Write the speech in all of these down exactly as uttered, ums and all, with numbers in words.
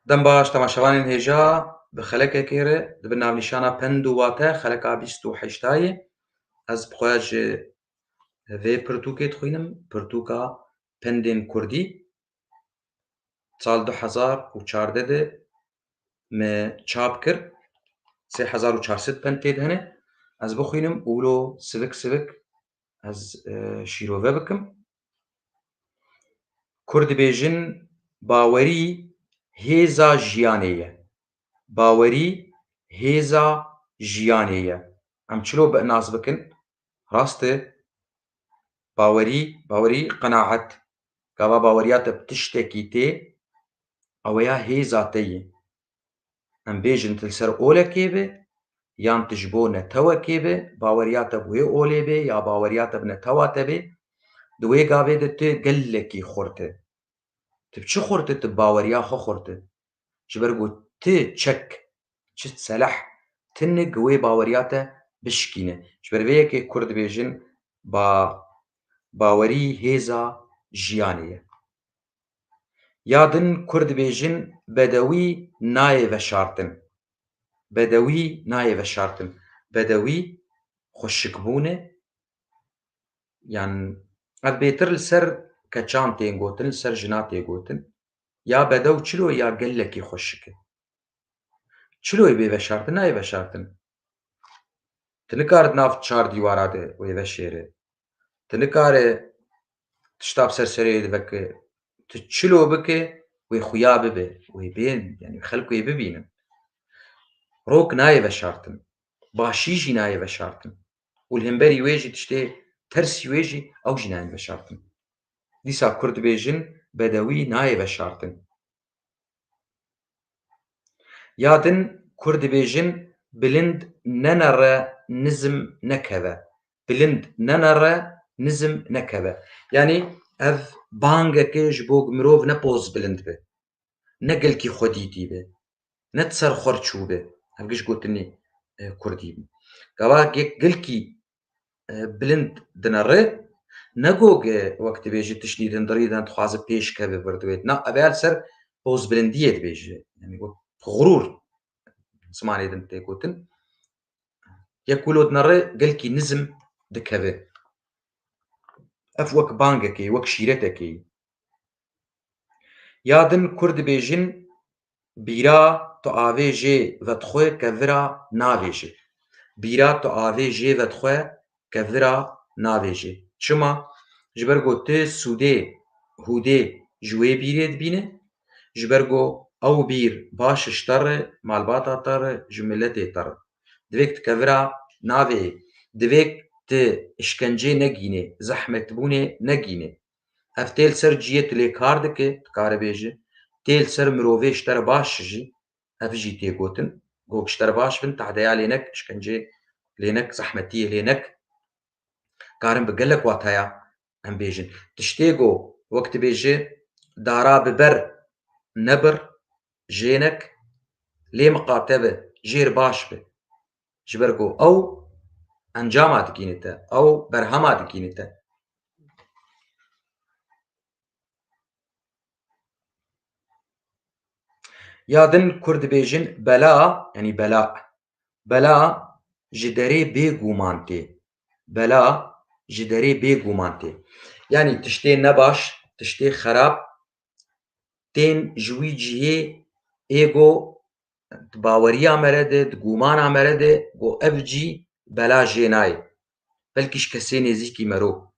Dem baş temaşevanên hêja, bi xelekekê re di bin navnîşana pend û wate xeleka bîst û heştayê. Ez bi xwe ji vê pirtûkê dixwînim, pirtûka pendên kurdî. Sal du hezar û çardeh de me çap kir. Sê hezar û çar sed pend tê de hene. Ez bixwînim û wilo sivik sivik ez, e, şîrove bikim. Kurd dibêjin, bawerî hêza jiyanê ye. Bawerî hêza jiyanê ye. Em çilo bi nas bikin? Rast e. Bawerî, bawerî, qenaet. Gava baweriya te bi tiştekî tê, ew ya hêza te ye. Em bêjin tu li ser olekê be, yan tu ji bo netewekê be, baweriya te bi wê olê be ya baweriya te bi netewa te be, di wê gavê de tu gelekî xurt e. Tu bi çi xurt e? Tu bi baweriya xwe xurt e. Ji ber ku tu çek, çi seleh, tinik wê baweriya te bişkîne. Ji ber vê yekê Kurd dibêjin ba-, bawerî hêza jiyanê ye. Ya din Kurd dibêjin bedewî nayê veşartin. Bedewî nayê veşartin. Bedewî xweşikbûn e. Yan ev bêtir li ser keçan tên gotin, li ser jina tê gotin. Ya bedew çilo ya gelekî xweşik e. Çiloyê bê veşartin, nayê veşartin. Tu nikare di nav çar dîwara de wê veşêre. Tu nikare tişta bi ser serê de veke. Tu çilo bike, wê xuya bibe, wê bên, yani xelk wê bibînin. Rok nayê veşartin. Başî jî nayê veşartin. Û li hemberî wê jî tiştê tersî wê jî ew jî nayên veşartin. Dîsa Kurd dibêjin, bedewî nayê veşartin. Ya din Kurd dibêjin, bilind nenere nizim nekeve. Bilind nenere nizim nekeve. Yanî ev bangeke ji bo mirov ne poz bilind be. Ne gelkî xwedîtî be. Ne di ser xwe re çûbe. Ev giş gotinê, e, kurdî bû. Gava ge-, gelkî, e, bilind dinere, ne go ge wek dibêje tiştî dindirî de dixwaze pêş keve vir di wê. Na, ev ya li ser pozbilindiyê dibêje. Yani wek xurûr zimanê din tê gotin. Yek wilo dinere gelkî nizim dikeve. Ev wek bangekê, wek şîretekê. Ya din Kurd dibêjin, bîra tu avê jê vedixwe kevira navêje. Bîra tu avê jê vedixwe kevira navêje. Çima? Ji ber ku tu sûdê, hûdê ji wê bîrê dibîne, ji ber ku ew bîr baş ji te re, malbata te re, ji miletê te re. Divêk tu kevira navê, divêk tu işkencê negînê, zehmetbûnê negînê. Ev tê li ser cihê tu lê kar dike, dikare bêje, tê li ser mirovê ji te re baş jî, ev jî tê gotin. Go ji te re baş bin, tehdeya lê nek, işkencê lê nek, zehmetiyê lê nek. Karin bi gelek wataya em bêjin. Tiştê go wek dibêje, dara bi ber nebir, jê nek, lê miqate be, jêr baş be. Ji ber ku ew encama digîne te, ew berhema digîne te. Ya din Kurd dibêjin bela, yanî bela. Bela ji derê bêguman tê. Bela ji derê bêguman tê. Yanî tiştê nebaş, tiştê xerab tên ji wî cihê ê go di baweriya me re de, di gumana me re de, go ev cî bela jê nayê. Belkî ji kesê nêzîkî mero.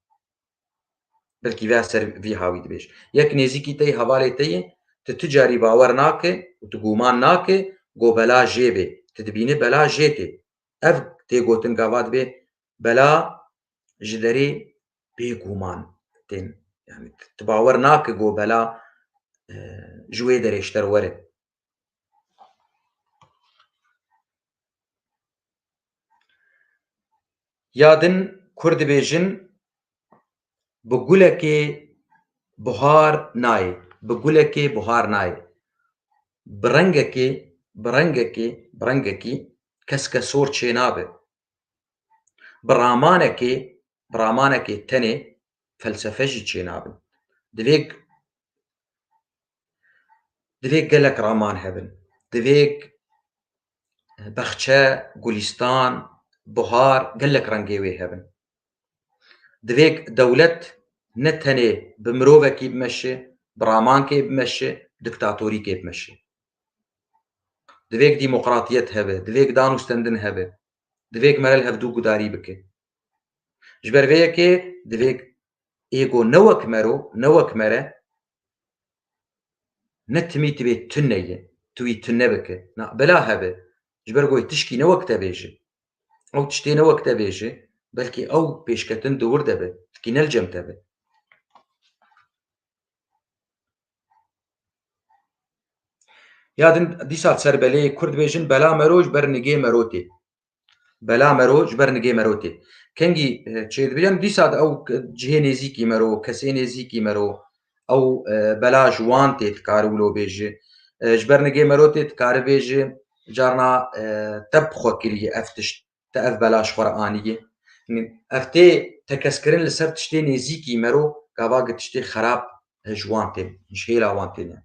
Belkî vê ser vî hawî dibêj. Yek nêzîkî te yê, hevalê te yê, tu tu carî bawer nake û tu guman nake, go bela jê bê. Tu dibînî bela jê tê. Ev tê gotin gava dibê bela ji derê bêguman tên. Yani tu bawer nake go bela, e, ji wê derê ji te re were. Ya din Kurd dibêjin, bi gulekê buhar nayê, bi gulekê buhar nayê. Bi rengekê, bi rengekê, bi rengekî keske sor çênabe. Bi ramanekê, bi ramanekê tenê felsefe jî çênabin. Divê, Divê gelek raman hebin. Divê bexçe, gulîstan, buhar, gelek rengê wê hebin. Divê dewlet ne tenê bi mirovekî bimeşe, bi ramankê bimeşe, diktatorîkê bimeşe. Divê demokratiyet hebe, divê dan û stendin hebe. Divê mere li hevdû gudarî bike. Ji ber vê yekê divê ê ku ne wek mero, ne wek mere, ne timî tibê tune ye, tu wî tune bike. Na, bela hebe. Ji ber ku tişkî ne wek te bêje. Ew tiştê ne wek te bêje, belkî ew pêşketin di wir de be, tikî ne li cem te be. Ya din dîsa ser belê Kurd bêjin, bela mero ji ber nigê mero tê. Bela mero ji ber nigê mero tê. Kengî, e, çêdibê, yan dîsa de ew ke-, cihê nêzîkî mero, kesê nêzîkî mero, ew, e, bela ji wan tê, dikare wilo bêje. E, ji ber nigê mero tê, dikare bêje, carna, e, te bi xwe kiriye ev tişt, te ev bela ji xwe re aniye. Yanî ev tê tekeskirin li ser tiştê nêzîkî mero, gava gi tiştê xerab, e, ji wan tê, ji hêla wan têne.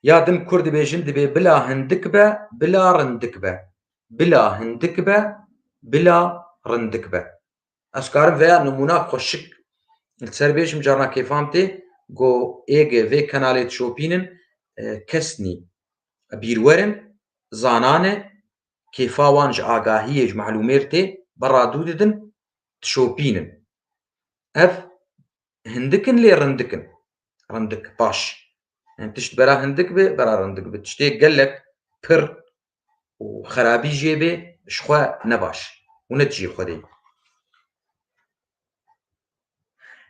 Ya din Kurd dibêjin, dibê bila hindik be, bila rindik be. Bila hindik be, bila rindik be. Ez karim veya nimûna xweşik li ser bêjim, carna kêfam tê, go ê ge vê kenalê dişopînin, e, kes nî. Bîrwerin, zanane, kêfa wan ji agahiyê, ji mehlûmêr tê, berra dû didin, dişopînin. Ev hindik in lê rindik in. Rindik, baş. Yani tişt bera hindik be, bera rindik be. Tiştê gelek pir û xerabî jê bê, ji xwe ne baş û ne dijî xwe de.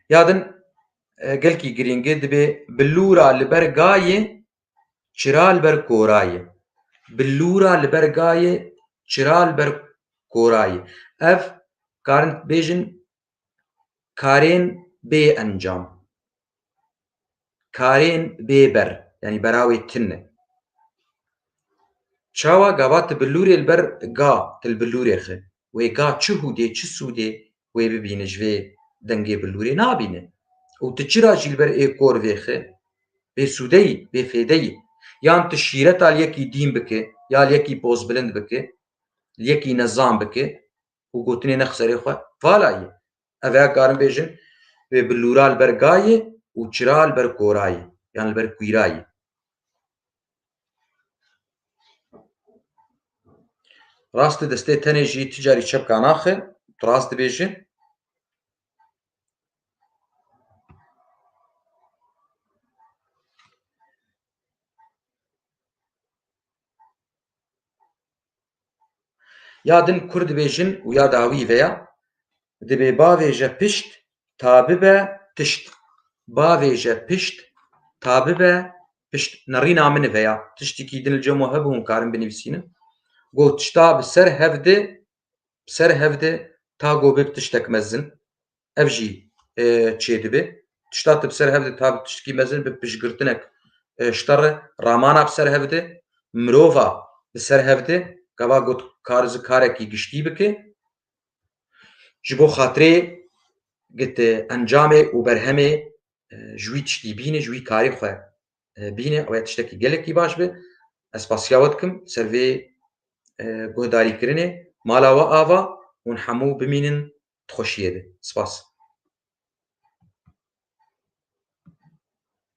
Ya din, e, gelkî girîng e, dibê bilûra li ber gayê, çira li ber korayê. Bilûra li ber gayê, çira li ber korayê. Ev karin bêjin karên bê encam. Karên bê ber, yanî bera wê tune. Çawa gava tu bilûrê li ber ga, tu li bilûrê xi. Wê ga çi hûdê, çi sûdê wê bibîne ji vê dengê bilûrê nabîne. Û tu çira jî li ber ê kor vêxi, bê sûde yî, bê fêde yî. Yan tu şîreta li yekî dîn bike, ya li yekî pozbilind bike, li yekî nezan bike, û gotinê nex serê xwe. Vala ye. Ev ê karin bêjin, wê bilûra li ber gayê û çira li ber korayê, yan li ber kwîrayê. Rastê destê tenê jî tu carî çepka naxe, tu rast dibêjî. Ya din Kurd dibêjin û ya dawî veya, dibê bavêje pişt ta bibe tişt. Bavêje pişt ta bibe pişt. Nerîna min veya tiştekî din li cem we hebû hûn karin binivîsînin. Got tişta bi ser hev de, bi ser hev de ta go bib tiştek mezin. Ev jî, e, çêdibe. Tişta tu bi ser hev de ta bi tiştekî mezin bi piştgirtinek, e, ji te re ramana bi ser hev de, mirova bi ser hev de, gava got kar ji karekî giştî bike. Ji bo xatirê git, e, encamê û berhemê, e, ji wî tiştî bîne, ji wî karê xwe, e, bîne, ew ya tiştekî gelekî baş be. Ez spasiya we dikim ser vê, e, guhdarîkirinê. Mala we ava, hûn hemû bimînin di xweşiyê de. Spas.